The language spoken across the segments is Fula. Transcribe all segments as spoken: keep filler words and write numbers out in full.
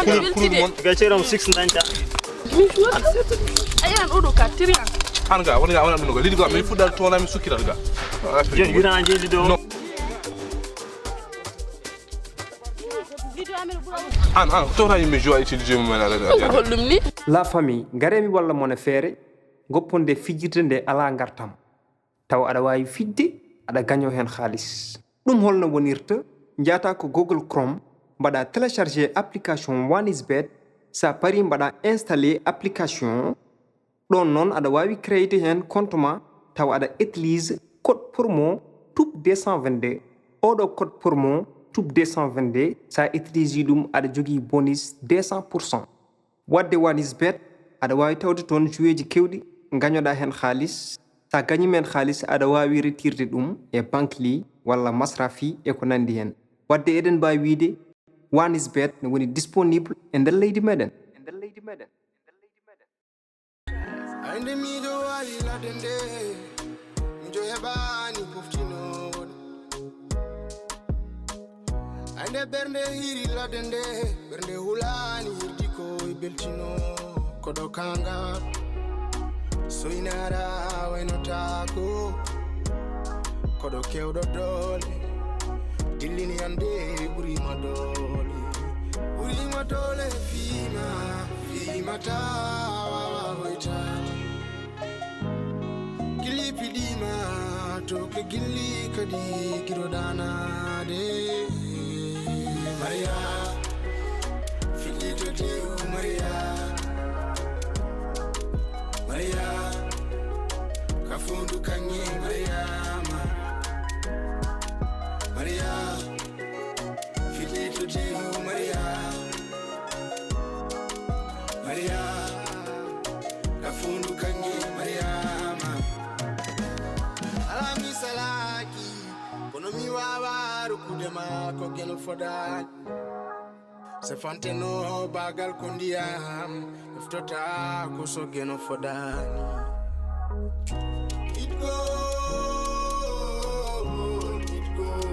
Kulol, kulol mon. Ga ceeram six dañta. Ayan oɗo ka tiriyan. An ga wala ga wala ɗum ga lidi ga min fuɗɗal toona min sukkiral ga. Jen yurana jeeli ɗo. No. An an tawta yimɓe jowa utilisé mum en ala. Ko holɗum ni? La famille, ngaree mi walla mon e feere, gopponde fijirde nde alaa ngartam. Tawa aɗa waawi fijde, aɗa gañoo heen haalis. Ɗum holno wonirta? Njaata ko Google Chrome, mbaɗa télécharger application One is Bet. Sa parii, mbaɗa installer application. Ɗoon noon, aɗa waawi créer heen compte ma, tawa aɗa utilise code promo tube deux cent vingt-deux. Oɗo code promo tube deux cent vingt-deux, sa utilise ɗum, aɗa jogii bonus deux cent pour cent. Waɗde One is Bet, aɗa waawi tawde toon joueeji keewɗi, ngañoɗaa heen haalis. Sa gañiima heen haalis, aɗa waawi retirde ɗum e Bankly walla Masrafi e ko nanndi heen. Waɗde eɗen mbaawi wiyde One is Bet ne woni disponible e nder leydi meɗen. Ay nde miɗo waali ladde nde, miɗo heɓaani poftinoowo. Ay nde ɓernde hiiri ladde nde, ɓernde hulaani hirdi ko e beltino. Koɗo kanga, soynara waynotaako. Koɗo kewɗo doole, dillini hannde ɓuriima doole. Ɓuriima doole fiima, fiima tawa hoytaade. Gilli piɗiima to ke gilli kadi giɗo danaade. Maria, fiɗɗi to tew Maria. Maria, ka fondu kaŋŋe Mariama. Maria, fiɗɗi to tew Maria. Maria, ka fondu kaŋŋe Mariama. Alaa mi salaaki, kono mi waawaa rokkude ma ko geno fodaani. Se fanteno baagal ko ndiyam, eftota ko so geno fodaani. Itgol, itgol,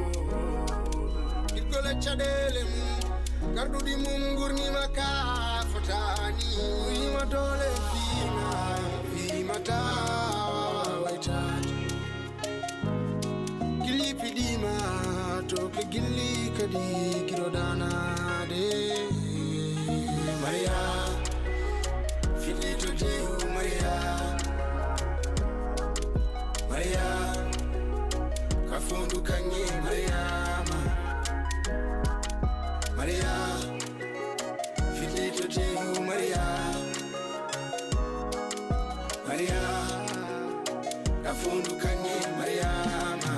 itgol e caɗeele mum, garɗuɗi mum ngurnima ka fotaani. Wiima doole fiima, fiima tawa waytaani. Gilli piɗiima to ke gilli kadi giɗo danaade. Maria, fiɗɗi to tew Maria. Maria, ka fondu kaŋŋe Mariama. Maria, fiɗɗi to tew Maria. Maria, ka fondu kaŋŋe Mariama.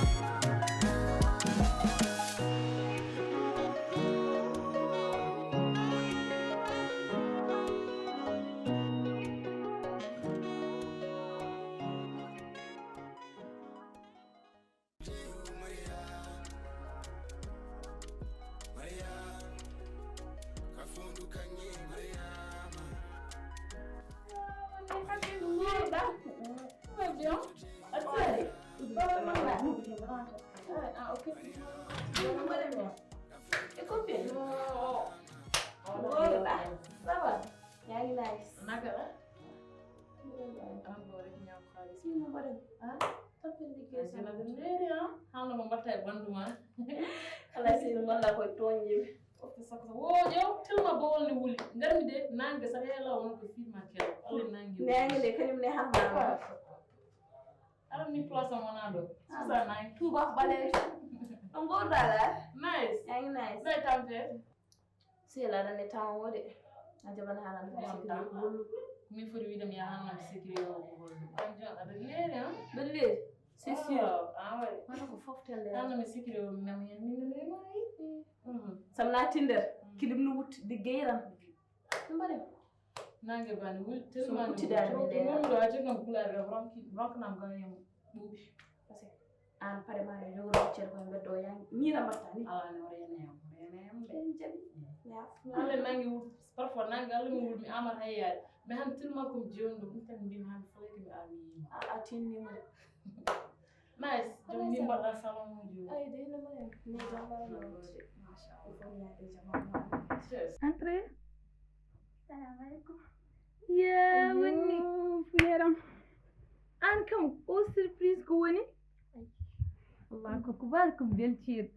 Yaa ngi nice. Naka la? Am ko rek ñaam xaalis. Sino mbaɗen. Ah, tappel liggéey. Sino ɗum leeri, ah. Haalno mo mbatta e ɓanndu ma. Ala sino malla koye tooñde mi. Wofte sakko sakko. Wo ƴeew, telma bawol ne wuli. Ngarmi de, naange saɗa heela won ko fiima kelo. Alla naange wuli. Naange de, kañum ne halma. Aɗa ni place am wonaa ɗo. Susa naange. Tuuba ko ɓaleejo. Ɗo ngorɗaa la? Nice. Yaa ngi nice. Noy tampere? Si ela aɗa ne tawa o de. A jaɓana haala no sikiri ko hollu. Min foti wiide mi yahan no sikiri o ko hollu. An jon aɗa leeri, han? Mbeɗa leeri. C'est sûr. Ah, ah, ouais. Wala ko fof telle. An no mi sikiri o mi nami hen min no leeri. Mhm. Sam naati nder. Mm. Kilim no wutti de geyran. Mbaɗen. Naange bani wul tellement no wutti. Wul ɗo a jogam couleur ga ronki ronknam ga yam ɓuuɓi. Parce que an pare ma yo jogoro ceer ko mbeddo yang ni na mbatta ni. Ala ne o rena yam, o rena yam de. En jaɓi. Ya. Alla naange wul parfois naange Alla mi wul mi amar hayyaade. Mais han tellement comme joni ɗo ɗum tan mbimi han falake mi ami yima. A a tinni mo. Nice. Jom ni mbaɗa salon mo joni. Ay de no mbaɗen. Ni jam mbaɗen. Machallah. Fof yaade jam. Cheers. Entrez. Assalamu alaikum. Ya woni Fuyeram. An kam o surprise ko woni? Allah ko kubar ko beltiir.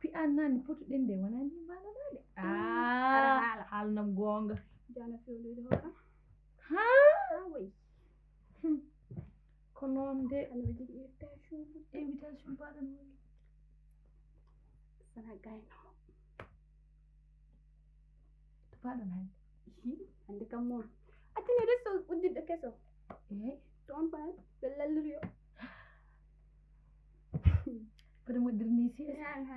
Pi an nani potuɗen de wona ni mbaɗaɗa de. Ah, haalnam goonga. Jana fewlude hoɗa. Ha? Away. Ko noon de. Ana ɓe jogui invitation. Invitation mbaɗan woni. Sana gaynamo. To mbaɗan hannde. Hande kam moom. Attini resto uddiɗɗo keso. Eyi. To on fanan ɓe lalliri o. Kono moƴƴirni si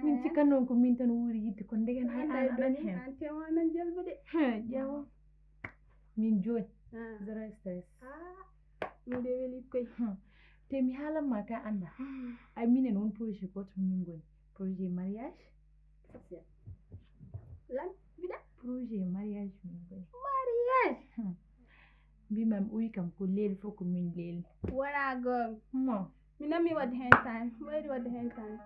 min cikkan noon ko min tan wuuri yidde kono ndegen hay an aɗan heen. An tewa nan jalba de. He ƴeewa min jooni. Ah. Zéro stress. Ah. Min de weli koy. Te mi haalan ma ka annda. Ay minen won projet gooto min ngoni. Projet mariage. Lan mbiɗa. Projet mariage min ngoni. Mariage. Mbimam uyi kam ko leeli fof ko min leeli. Wona goonga. Mo. Mi nammi wadde hen tan. Wayri wadde hen tan.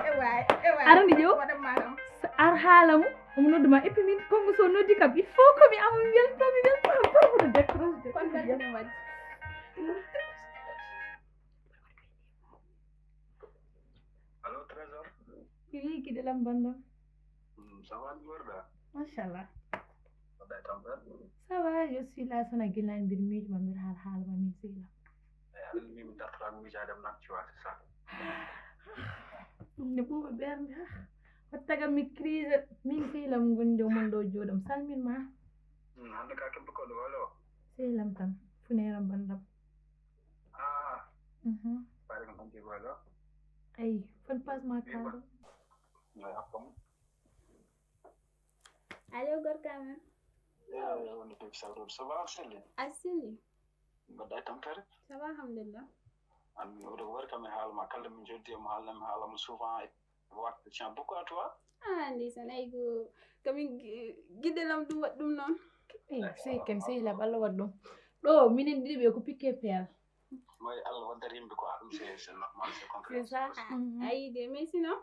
Ewa ewa. Arani jo. Waɗa maram. Ar haala mo. Omo noddu ma et puis min kongo so noddi kam il faut ko mi ama mi welto mi welto am fof ko décroche de. Kon beltane wadde. Allo, Trésor. Wi giɗe lam bandam. Mm, Ça va, Gorda? Machallah. Mbaɗɗa e tampere? Ça va, je suis là, sona gillani mbiɗa miijo ma mbiɗa haala haala ma min sehla. Eyi, aɗa anndi min dartoɗaa miijaade am nak, tu vois, c'est ça. Ɗum ne ɓuuɓa ɓernde ha wattagam mi crise min sehlam gondi o mon ɗo jooɗam salmin ma. Mm, Hannde ka kebbi ko ɗo walo. Sehlam tan funeram bandam. Ah, Mhm. Faare kam anndi walo. Ay, fon passe ma kado. Noy hakkam. Allo gorka men. Eyi, woni Big Saw ɗo. Ça va, Sely? A selli. Mbaɗɗa e tampere? Ça va alhamdulillah. An mi oɗo wari kam e haala ma kala min joddi e mo haalnami haala mo souvent e waktu tient beaucoup à toi. Ah ndeysan ay ko kamin giɗɗe lam ɗum waɗi ɗum noon. Ey sey ken sehlam Allah waɗi ɗum. Ɗo minen ɗiɗi ɓe ko pique peel. Moy Allah waddata yimɓe ko aɗum c'est c'est normal c'est C'est concret. Ça. Ayi de mais sinon.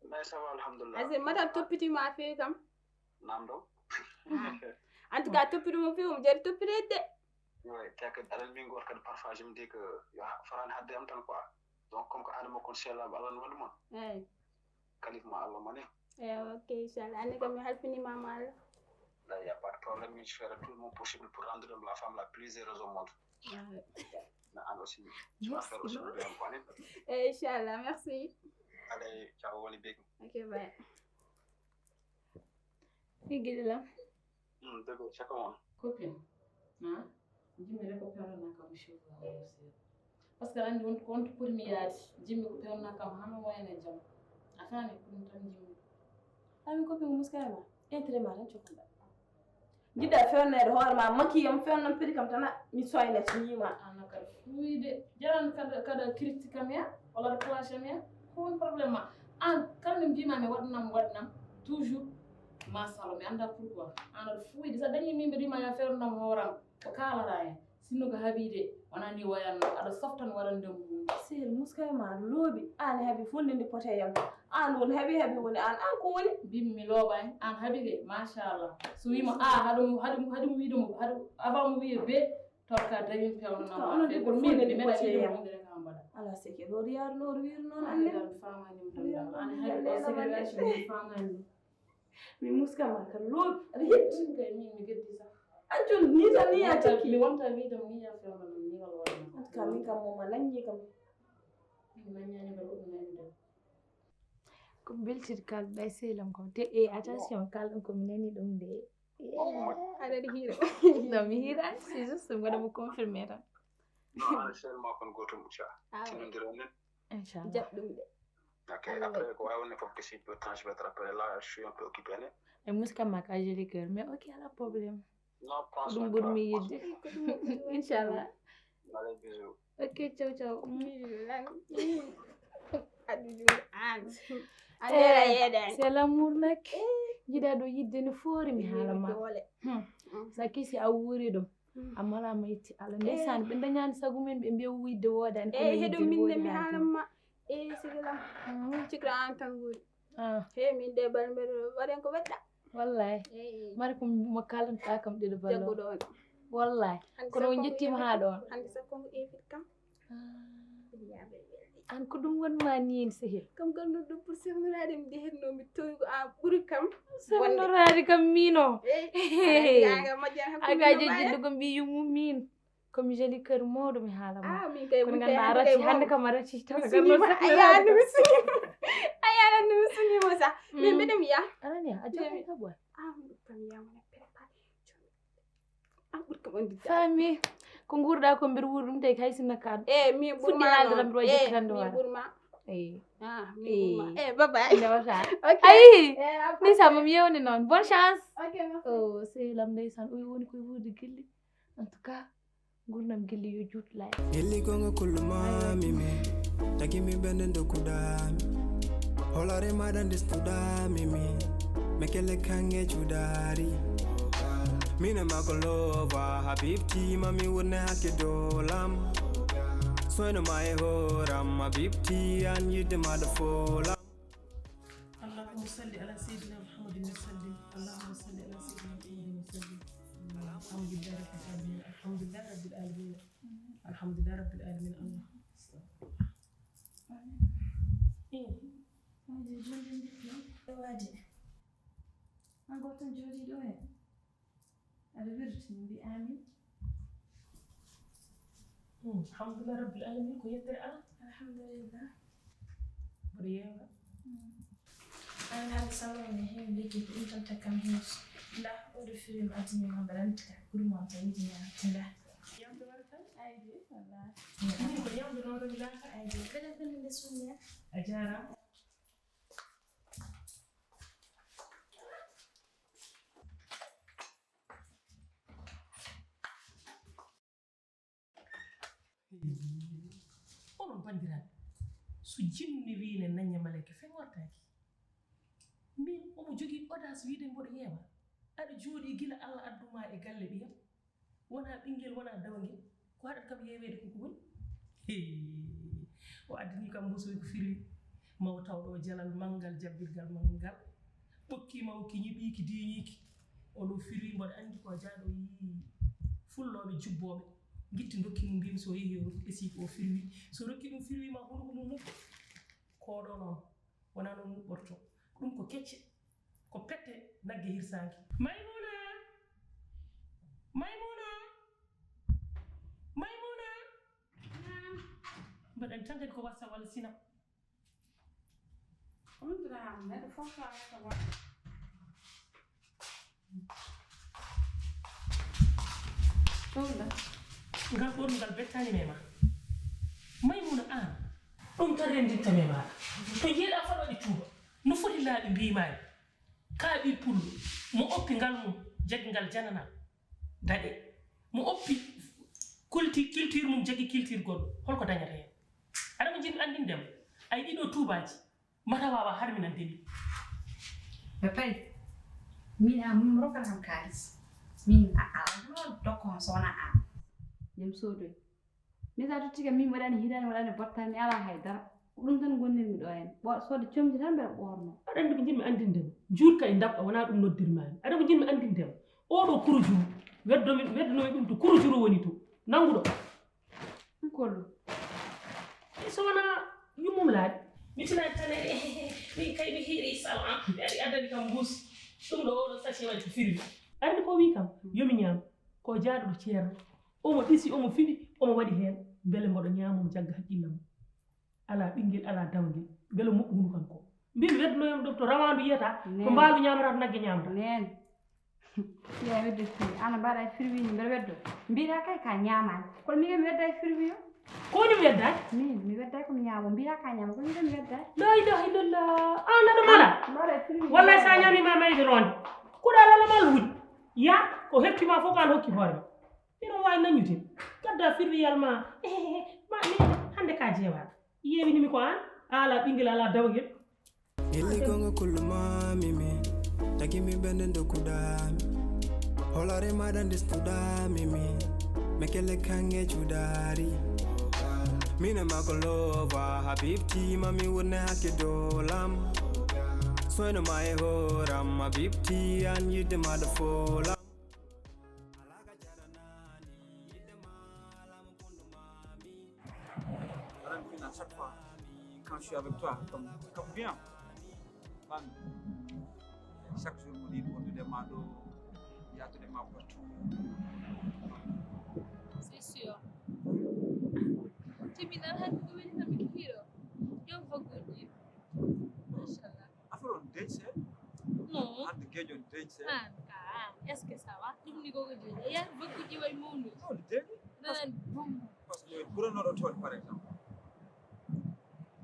Mais ça va alhamdulillah. Ase mata toppitima feewi kam. Namdo. En tout cas toppituma feewi omo jari toppitede de. Oui, te que aɗa min goto kadi parfois je me dis que yo farani hadde am tan quoi. Donc comme ko adama kon sellaɓe Allah no waɗi mon. Eyi. Kalif ma Allah mani. Eyi ok inchallah anni kam mi halfinima ma Allah. Là, il n'y a pas de problème, je ferai tout mon possible pour rendre la femme la plus heureuse au monde. Mais an aussi, tu vas faire aussi le bien. Eyi inchallah merci. Allez, ciao, woni big. Ok bye. Giɗe lam. Hmm, dëgg c'est comment? Copine. Ha? Jimmi rek ko pewna kam cheveux o aussi. Parce que andi won ko on to poɗmi yaade. Jimmi ko pewna kam hano wayne jam. A fami ko ɗum tan jimmi. Ami copine muskay ma. Intérêt ma tan cokuɗa. Jiɗɗa fewneede hoore ma makiyam fewnam pedi kam tan mi soyna so ñiima. An kadi fuuyde jaran kada kada critique am ya walla aɗa clash am ya ko woni problème ma? An kala nde mbima mi waɗnam waɗnam toujours masalo mi annda pourquoi. An aɗa fuuyde sa dañi min mbeɗima ya fewnam hooram ko kalata hen sinno ko haɓide wona ni wayanno aɗa softan waɗande mum. Sehel muskay ma looɓi an haɓi fonde nde pote yam. An won haɓi haɓi woni an an ko woni? Mbimi mi looɓani an haɓi kay machallah. So wima a haɗum haɗum haɗum wiide mo haɗum avant mo wiye be torka dañum pewnanama. Onon de ko min mi meɗa wiide mo hunde rek ha mbaɗa. Ala seke ɗo riyaru noon wiru noon anne. Mi famani ɗum tan dal an haɗi ɗo segregation mi famani ɗum. Mi muskama ka looɓi aɗa yetti. Min kay min mi geddi sax. An joni ni tan ni ya tikki. Mi wonta wiide mo ni ya fewna ɗum ni wala wala. En tout cas min kam moma naññi kam. Mi naññani ka ɗum nañude. Ko beltir kalɗa e sehlam kam te e attention kalɗum komi nani ɗum de. Aɗa waɗi hiira. Non mi hiirani c'est juste mi waɗa mo confirmé tan. Non, an sel ma kon goto mucca. Tinondira nen. Inchallah. Jaɓ ɗum de. Ok, après ko wawi wonde fof que si peut transmettre après là je suis un peu occupé ne. E muskam ma ka joli cœur mais ok ala problème. Non, prends Ko ɗum soin de ɓurmi toi. Yidde. Inchallah. Allez, bisous. Ok ciao ciao. Lan. Aɗa juuɗe an. Andera yeeɗani. C'est l'amour nak. Jiɗa ɗo yidde no foori mi haala ma. Doole. Sa kisi a wuuri ɗum. A malama yetti Allah ndeysaan ɓe dañani sago men ɓe mbiya yidde woodani. Eyi heɗo min ne mi haalan ma. Eyi sigilam. Cikra an tan guuri. He min de bal mbeɗo waɗen ko weɗɗa. Wallahi. Mari ko mo kalanta kam ɗiɗo ballo. Jagguɗo on. Wallahi. Kono on jettima haa ɗon. Hande sakko mo invite kam. An ko ɗum wonma ni en sehil. Kam ganduɗo pour sehnoraade mi dehetno mi towi ko an ɓuri kam. Sehnoraade kam mino. Aga jejjidde ko mbi yummu min. Komi jeli kër mawɗo mi haala ma. Ah, min kay kono ganda a rati hande kam a rati tawa ganno sakko ayano mi suni ayano mi suni mo sa. Min mbiɗa mi ya anani a jami ka boy. Ah, kam ya mo préparé. An ɓuri kam anndi. Fami ko nguurɗa ko mbiɗa wuuri ɗum tawi kay sinno kaɗo. E min ɓurma haalde tan mbiɗa wawi jettitande hoore. Ɓurma. Eyi. Ah, min ɓurma. E baba. Ndewata. Ok. Ayi. Ni sama mi yewni noon bonne chance. Ok, merci. O sehil am ndeysaan o woni koye wuurde gilli. En tout cas nguurdam gilli yo juut lay. Gilli gonga kullu ma mimi. Tagi mi bende ndokuda mi. Holare madan distuda mimi. Mekele kange chudari. Mina makolova habibti mami wurne hake dolam. Soyno ma e horam habibti an yidde ma da folam. اللهم صل على سيدنا محمد وسلم. اللهم صل على سيدنا محمد وسلم. الحمد لله رب العالمين. الحمد لله رب العالمين. الحمد لله رب العالمين. الله. Waade. An gooto tan jooɗii ɗo he. Aɗa wirti mbi amin. Alhamdulillah rabbil alamin ko yettere Allah. Alhamdulillah. Mboɗo yeewa. An haalde salon ne heewi liggude ɗum tan takkam heewi. Nda oɗo firi mi addini ma mbaɗante ka guri mon tan yiɗi ñaamde nda. Ñaamde wara tan? Ayde wallahi. Min ko ñaamde noon rewlaaka. Ayde kala kala nde sunna. A jaaraama. Onon banndiraaɓe, so jinne wii ne nañña maleyka fen wartaaki. Min omo jogii audace wiide mboɗo yeewa. Aɗa jooɗii gila Allah addu ma e galle ɓiyam. Wonaa ɓinngel wonaa dawangel. Ko haɗata kam yeeweede ko ko woni? Hee, o addanii kam mbosoy ko firwi. Maw tawɗo o jalal manngal jabbirgal manngal. Ɓokki maw ki ñiɓii ki diiñii ki. Ono firwi mboɗo anndi ko jaaɗo yii fullooɓe jubbooɓe. Ngitti ndokki mum mbimi so yehi o ɓesi ko o firwi. So rokki ɗum firwi ma hunuko mum mum. Koɗo noon wonaa noon muɓɓorto. Ɗum ko kecce. Ko pette nagge hirsaange. Maymuna! Maymuna! Maymuna! Naam. Mbaɗen tan kadi ko WhatsApp walla Sinap. On drame neɗɗo fof ko a wiyata won. Ɗum ɗa. Ngal ɓornugal bettaani me ma. Maymuna aan. Ɗum tan renndinta me ma. To njiiɗa faɗoɗi tuuba. No foti laaɓi mbiimaani. Kaa ɓii pullo, mo oppi ngal mum, jaggi ngal jananal, daɗe. Mo oppi culti-, culture mum, jaggi culture goɗɗo, holko dañata heen? Aɗa ko njiɗmi anndinde ma, ay ɗiɗo tuubaaji, mata waawa harminande mi. Ɓe pay, min a, min rokkat kam kaalis. Min a, a, a, dokko on so wonaa an. Yam soodoy. Min sa totti kam, min mi waɗani hitaande, mi waɗani bottaani, mi alaa hay dara. Ko ɗum tan ngonnirmi ɗo heen. Ɓo-, soodde comci tan mbeɗa ɓoornoo. Aɗa anndi ko njiɗmi anndinde ma. Juutka e ndaɓɓa, wonaa ɗum noddirmaami. Aɗa ko njiɗmi anndinde ma. Oɗo kurujuru, weddomi, weddonomi ɗum to kurujuru woni to. Nanngu ɗo. Ɗum ko ɗum. E so wonaa yummum laaɗi. Mi tinaani tan e, min kay mi hiiri salon. Mi ari addani kam mbuus. Ɗum ɗo oɗo sachet waɗi ko firwi. Anndi ko wii kam, yo mi ñaam. Ko jaaɗo ɗo ceerno. Omo ɗisi, omo fiɗi, omo waɗi heen. Mbele mboɗo ñaama, omo jagga hakkille mum. Alaa ɓinngel, alaa dawngel. Mbele moƴƴu hunuko am ko. Mbimi weddonoyam ɗo to rawaandu yiyata, ko mbaalu ñaamata, to nagge ñaamata. Neen. Iya wedde firwi. Ana mbaɗa e firwiiji mbeɗa weddo. Mbiɗa kay ka ñaamaani. Kono min mi wedda e firwi o. Ko woni mi weddaani? Min, mi wedday ko mi ñaamo. Mbiɗa ka ñaamo. Kono min mi wedday. La ilaha illallah. An aɗa mala. Mbaɗa e firwi. Wallahi sa ñaami ma mayde ronde. Kuɗa lala mal wuɗi. Ya, ko hepti ma fof ko an hokki hoore ma. Ina waawi naññude. Gadda firwiyal ma. Eh, eh, eh, ma ni hannde ka jeewa. Yeewinimi ko an, a alaa ɓinngel, alaa dawngel. Gilli gonga kullu ma mimi. Tagi mi bende ndokuda mi. Holare madan distuda mimi. Mekele kange chudari. Mina makolova habibti mami wurne hake dolam. Soyno ma e hooram, ma bibti an yidde ma ɗo foolam. Aɗa anndi, à chaque fois, quand je suis avec toi, comme, comme bien. Fami. Chaque jour, mo ɗiɗi wondude ma ɗo, yahdude ma partout. C'est sûr. Timinal hannde ko weli kam mi kikiiɗo. Yo vagguji. Machallah. Affaire on deeƴi seeɗa. Non. Hannde geejo on deeƴi seeɗa. Ah, ah, est-ce que ça va? Ɗum ni koko jeeyi. Ya vagguji way mawnude. Non, ɗi deeƴi. Nan bum. Parce que ɓurannoɗo toon, par exemple.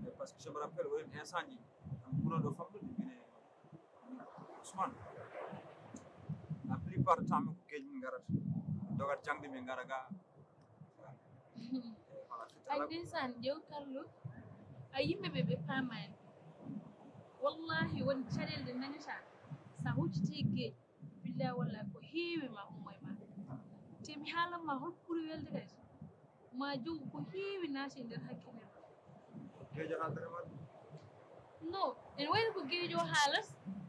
Mais parce que je me rappelle, o en incendie. Am ɓuranɗo famɗude mine Ousmane. La plupart du temps, ko geeƴi min ngarata. Dogat jangde min ngara ga. Voilà, c'est Ay la ndeysaan, ƴeew Carlo. A yimɓe ɓe ɓe paamaani. Wallahi won caɗeele ɗe ndañataa. So a hucciti e geeƴi, billahi wallahi ko heewi ma ummo e ma. Te mi haalan ma hol ɓuri welde kadi. Ma jogo ko heewi naati e nder hakkille ma. Geejo haaldere ma ɗum. Non, ene wayno ko geejo haalat.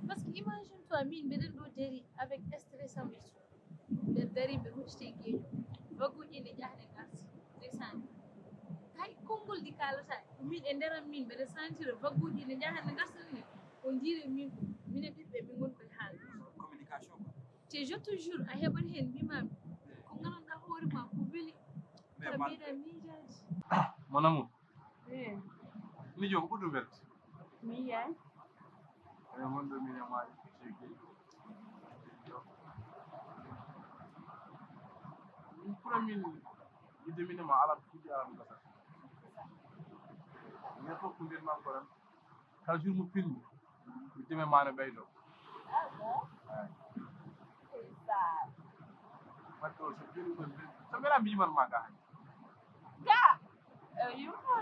Parce que imagine toi, min mbeɗen ɗo dari avec stress am et tout. Ɓe dari ɓe hucciti e geejo. Vagguji ne jaha ne ngarti. Ndeysaan. Hay konngol ɗi kaalata. Min e nder am min mbeɗa sentira vagguji ne jaha ne ngarta ni. On dirait min ko minen ɓiɓɓe min ngoni koye haala. Communication quoi. Te je te jure a heɓat heen mbimami ko gandanɗa hoore ma ko weli. Mais Aɗa man- ɓeyda miijaaji. Mon amour, Eh, mijo ko ɓurɗo welde. mi yiyay. Eyi, mon ɗo min e maaji. Min ɓura min yidde min e ma ala ko fuɗi ala ko gasata. Min fof ko mbiyat ma ko tan. Kala jour mo pinmi, mi teme ma no ɓeydo. Ah bon? Eyi. Ndeysaan. Wadde o so pinmi ko so mbeɗa mbiman ma ga hay. Ga! Eh, yumma.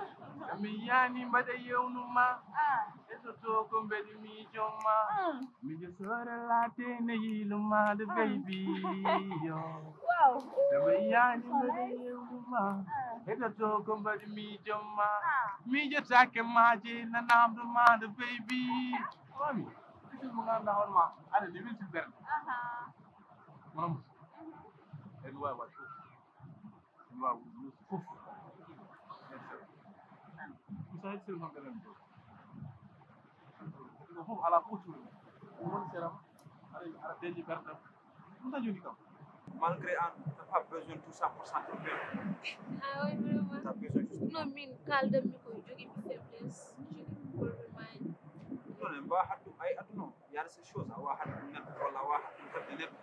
Mi yani mbaɗa yewnuma. Ah. Etoto ko mbeɗa miijoma. Ah. Mijo sore laate ne yiluma de baby yo. Wow. Mi yani mbaɗa yewnuma. Etoto ko mbeɗa miijoma. Ah. Mijo take maje na namdo ma de baby. Mami. Kitu mo nganda hon ma. Ada ni min berde. Aha. Mami. Edu wa wa. Edu wa wa. Fof. Misali sel man gadan do. Ko fof ala ko turi. Won seram. Ara ara deji berdam. Ɗum tan joni kam. Malgré an, t'as pas besoin de tout ça pour sentir bien. Ah oui, vraiment. T'as besoin juste de Non, min kaaldanmi ko jogiimi faiblesse, jogiimi problème aji. Non, en mbawa haɗum ay aduna o. Il y a ces choses, a wawa haɗum neɗɗo, walla a wawa haɗum haɗde neɗɗo.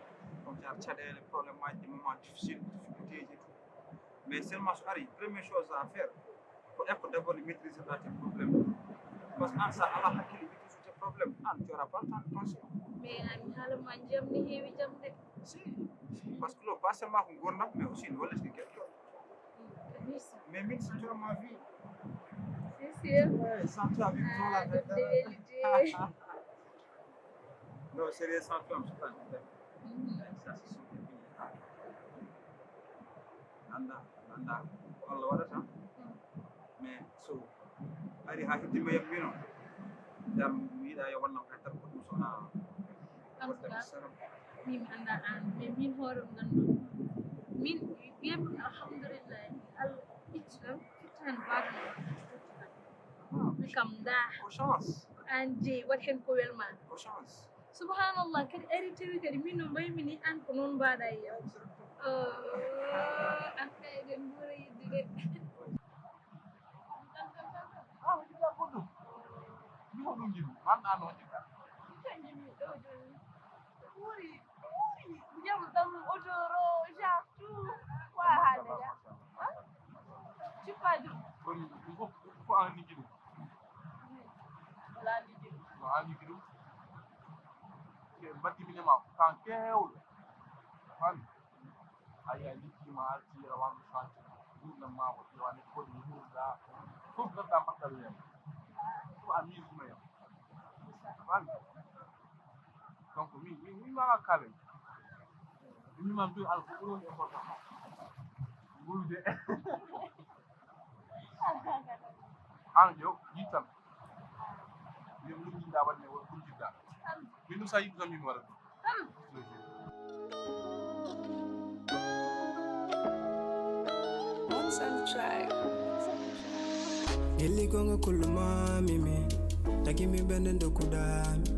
Comme genre caɗeele, problème aji, des moments difficiles, difficulté ji et tout. Mais seulement so ari, première chose à faire, ko eko d'abord de maîtriser tes problèmes. Parce que an sa ala hakkille maîtrise tes problèmes, an tu auras pas le temps de penser. Mais an haala ma jam ne heewi jam de. Si, parce que lo pas seulement ko gurdam, mais aussi no walliti quelque chose. Merci. Mais min c'est toi ma vie. C'est sûr. Ouais, sans toi vivre sans la Ah, ɗum de weli de. Non, sérieux, sans toi je suis pas. Mhm. Ça c'est sûr. Nanda, nanda ko Allah waɗata. Mais so ari ha heddima yam mbino, dan mi yiɗa yo wonnam hay tan ko ɗum sona. En tout cas, min mi annda an, mais min hoore mo ngannduɗo. Min mbiyatmi alhamdulillahi, Allah itti ɗam, fittaani baaba ma. Mi kam nda Ko chance. Ko an jeyi, waɗ heen ko welma. Ko chance. Subhanallah, kadi ari tawi kadi min no mbaymi ni an ko noon mbaɗa e yam. Oh, an kay eɗen nguura yidde de. Ah, ko jiɗɗa goɗɗum. Mi ko ɗum jiɗmi. Manɗa noon jiɗɗa. Kanjum mi ɗo joni. Ɓuri, ɓuri. Jam ɗam odoro, genre tout. Quoi haalde ya? Hein? Tu pas du. Kono ɗum fof ko an liggi ɗum. Wala liggi ɗum. No an liggi ɗum. Ke mbaɗi mine ma kan kewɗo. Fami. Ayi a liggi ma arti a wanno santi. Gurdam ma ko ƴewani ko ɗum gurda. Fof gadda mbaɗɗa ɗum yam. Fof a miijuma yam. Fami. Donc min min min mbawa kalen. Min mam tu al ko ɓuri woni important. Gurde. An yo yittan. Yo ɗum jiɗɗa waɗde won ɗum jiɗɗa. Min ɗum sa yiɗi tan min waɗa ɗum. Once and try. Gilli gonga kullu mami mi. Taki mi bende ndo kudami.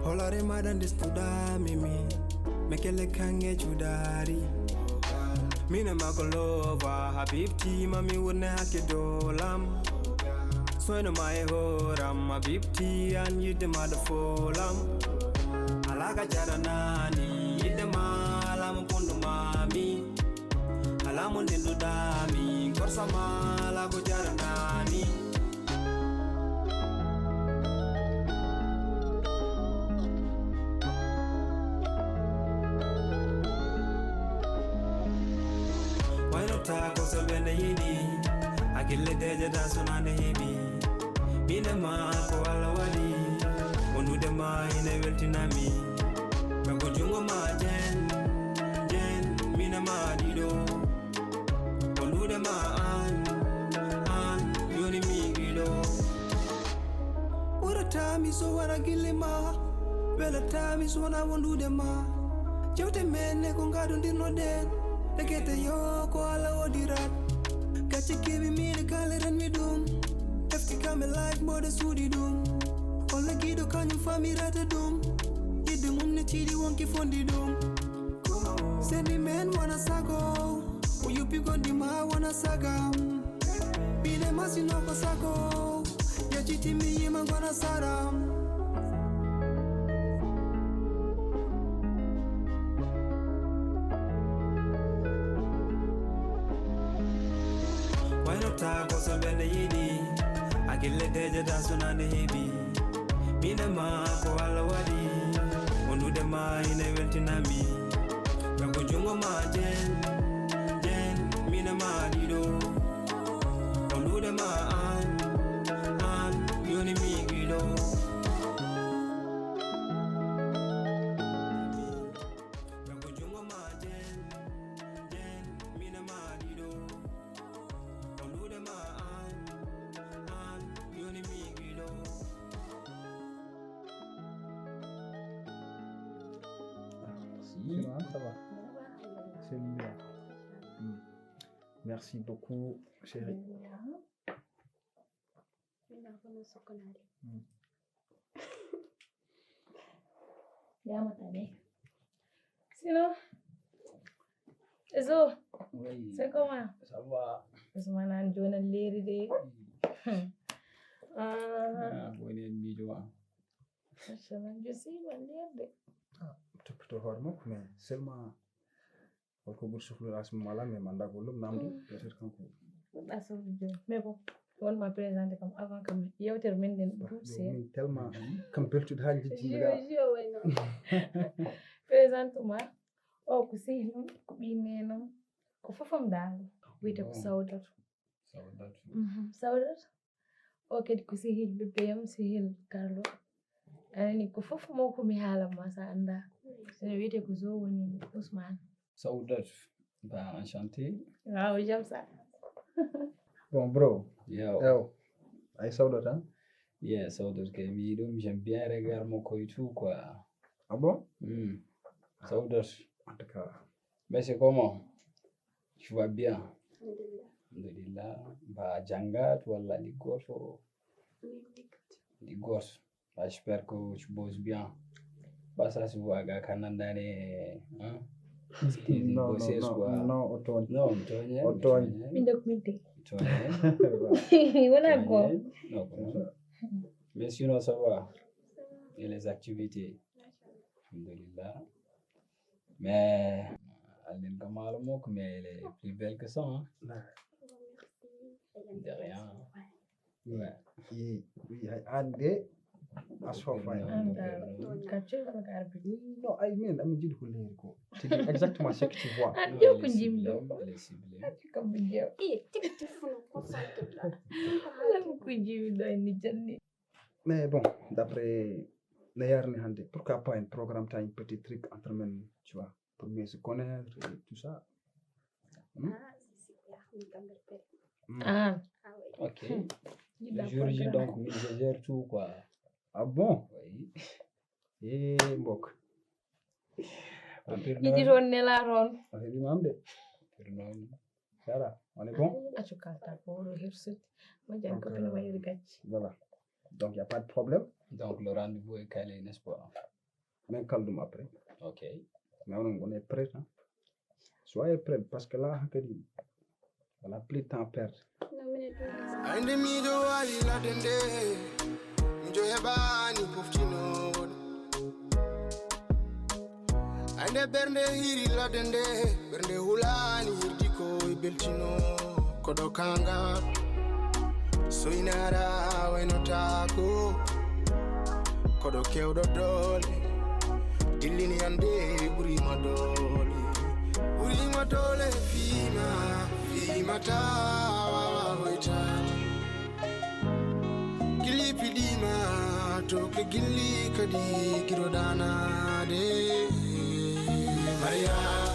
Holare madan dis kudami mi. Mekele kange chudari. Mina makolova habibti mami wurne hake dolam. Soyno ma e horam habibti an yidde ma da folam. Alaka jara nani yidde ma alamu pundu mami. Alamu ndindu dami korsa ma ala ko jara nani. Waynota ko so ɓe ne yiɗi. Hakille dejata sonande heɓi. Mine ma ko Allah waɗi. Wondude ma ine weltinami. Kanko jungo ma jen jen mine ma ɗiɗo. Wondude ma an an yoni mi ɗiɗo. Ɓuratami so wona gille ma. Welatami so wona wondude ma. Jewte men ne ko gadondirnoɗen. Rekete yo ko Allah wodirat. Gacce keɓi miɗe kaleren mi ɗum. Efti kam e like mboɗo suuɗi ɗum. Holla giɗo kañum famirata ɗum. Yidde mum ne ciɗi wonki fondi ɗum. Sendi men wona sago. O yuppi gondi ma wona sagam. Bile masino ko sago. Yaciti mi yima gona saram. Waynota ko so ɓe ne yiɗi. Hakille dejata sonande heɓi. Mine ma ko Allah waɗi. Wondude ma ine weltinami. Kanko jungo ma jen jen mine ma ɗiɗo. Wondude ma an an yoni mi ɗiɗo. Kanko jungo ma jen jen mine ma ɗiɗo. Wondude ma an an yoni mi ɗiɗo. Sinon, ça va. C'est mieux. Mm. Merci beaucoup, chérie. Mina kono sokkonaade. Mm. Yamata ne. Sinon, Zo, Oui, c'est comment? Ça va. Ousmane an joni leeri de. Ah, Ah, woni en miijo ma. Machallah, je suis ma leerde. Toppito hoore makko, mais seulement holko ɓuri suflude asma mala, mais mi annda ko ɗum namde peut-être kanko. Asma joni. Mais bon, wonma présenté kam avant kam yewtere men nden duuɓi seeɗa. Min tellement kam beltude ha jejjimi ga. Jio wayno. Présente ma. O ko sehil mum, ko ɓinne noon, ko fofom dal. Wiyete ko Sawdatu. Sawdatu. Mhm, Sawdatu. O kadi ko sehil bébé am, sehil Carlo. Anani ko fof mo ko mi haalan ma sa annda. Ene wiyete ko Zo woni Ousmane. Sawdatu. Ba enchanté. Waaw, jam sa. Bon, bro. Yo. Ew. Ay Sawdatu, hein? Yeah, Sawdatu kay mi ɗum j'aime bien regard mo koy tout quoi. Ah bon? Hmm. Sawdatu. En tout cas. Mais c'est comment? Tu vas bien? Alhamdulillah. Ba janngat walla liggoto? Liggoto. J'espère que tu bosses bien. Ba sa si waga kanandane, hein? Non, non, non, non, o tooñ. Non, o tooñ. O tooñ. Min de ko min de. Tooñ. Wona go. Non, comme ça. Mais sinon ça va. Et les activités? Alhamdulillah. Mais Aline Kamalo Mok, mais elle est plus belle que ça, hein? De rien. Oui, oui, oui, hay an de a soofay. Kacce ko arbi. Non, ay min ami jiɗi ko leeri ko. Tigi exactement ce que tu vois. An ƴeew ko jimɗo. Elle est ciblée. Kacce ko mi ƴeew. Iya, tigi tigi fono ko santo la. Alam ko jimɗo en ni janni. Mais bon, d'après no yarni hannde, pourquoi pas un programme, t'as un petit truc entre men, tu vois, pour mieux se connaître et tout ça. Hmm? Ah, c'est super. Mi kamɓe pere. Hmm. Ah, Ah oui. Ok. Yiɗa Le jour J, programme. Donc, mi je gère tout, quoi. Ah bon? Oui. Eh, mbok. Yiɗi toon nela toon. A heɓi mam de. Sara, on est bon? Accu kalta ko oɗo hirsude. Majjan ko pino wayri gacci. Voilà. Donc, il n'y a pas de problème. Donc, le rendez-vous est calé, n'est-ce pas? Mais calme après. Ok. Mais on, on est prêt. Hein? Soyez prêts parce que là, on n'a plus de temps à perdre. Ande mijo wawi ladde nde mijo heɓani poftinooɗo. Ande ɓernde hiri ladde nde ɓernde hulani hirdi ko e beltino. Koɗo kanga soynara waynotako. Koɗo kewɗo doole dillini ande ɓurima doole. Ɓurima doole fima fima tawa hoytade. Gilli piɗima to ke gilli kadi giroɗanade. Mariama